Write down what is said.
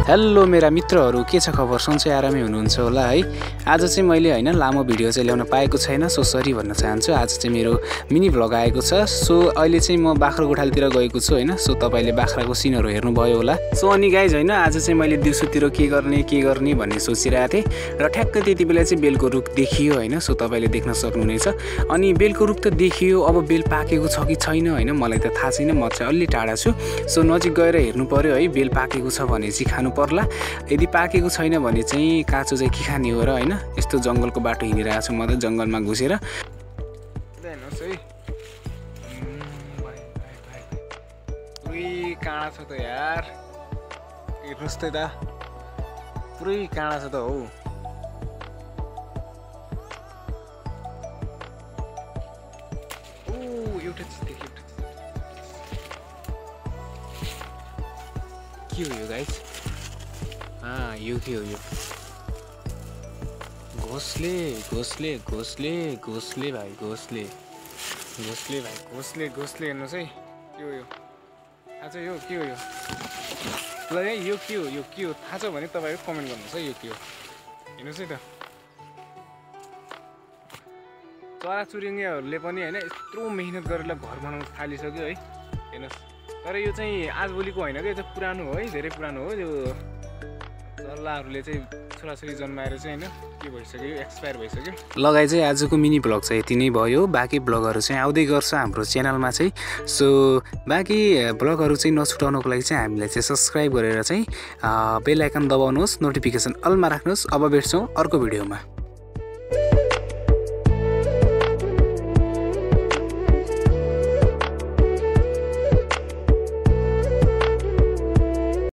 Hello मेरा मित्रहरू, के छ खबर? सन्चै आरामै हुनुहुन्छ होला है। आज चाहिँ मैले हैन लामो भिडियो चाहिँ ल्याउन पाएको छैन, सो सरी भन्न चाहन्छु। आज चाहिँ मेरो मिनी भ्लग आएको छ। सो अहिले चाहिँ म बाख्राकोटातिर गएको छु हैन। सो तपाईले बाख्राको सिनहरु हेर्नुभयो होला। सो अनि गाइज हैन, आज चाहिँ मैले दिउँसोतिर के गर्ने भन्ने सोचिरहेको थिएँ र ठ्याक्कै त्यति बेला चाहिँ बेलको रुख देखियो हैन। सो तपाईले देख्न सक्नुहुनेछ। अनि बेलको रुख त देखियो, अब बेल पाकेको छ कि छैन हैन मलाई त थाहा छैन, म चाहिँ अलि टाढा छु। सो नजिक गएर हेर्नु पर्यो है, बेल पाकेको छ भने चाहिँ खानु पर्ला, यदि पाकेको छैन भने चाहिँ काँचो चाहिँ के खाने हो र हैन। यस्तो जंगलको बाटो हिँडिरहेको छु म त, जंगलमा घुसेर। हेर्नुहोस् है, पुरै काँडा छ त यार, हेर्नुहोस् त यता पुरै काँडा छ त हौ। एउटा चिज देखेँ, के हो यो गाइस? यो के हो यो? घोसले घोसले घोसले घोसले भाइ, घोसले घोसले भाइ, घोसले घोसले। हेर्नुहोस् है, के हो यो? थाहा छ यो के हो यो? ल है, यो के हो? यो के हो थाहा छ भने तपाईँहरू कमेन्ट गर्नुहोस् है, यो के हो? हेर्नुहोस् है त, चराचुरुङ्गीहरूले पनि होइन यत्रो मेहनत गरेर घर बनाउन थालिसक्यो है। हेर्नुहोस्, तर यो चाहिँ आजभोलिको होइन क्या, यो चाहिँ पुरानो हो है, धेरै पुरानो हो। यो चल्लाहरूले चाहिँ छोराछोरी जन्माएर चाहिँ होइन के भइसक्यो, एक्सपायर भइसक्यो। लगाइ चाहिँ आजको मिनी भ्लग चाहिँ यति नै भयो। बाँकी भ्लगहरू चाहिँ आउँदै गर्छ हाम्रो च्यानलमा चाहिँ। सो बाँकी भ्लगहरू चाहिँ नछुटाउनको लागि चाहिँ हामीलाई चाहिँ सब्सक्राइब गरेर चाहिँ बेल आइकन दबाउनुहोस्, नोटिफिकेसन अलमा राख्नुहोस्। अब भेट्छौँ अर्को भिडियोमा।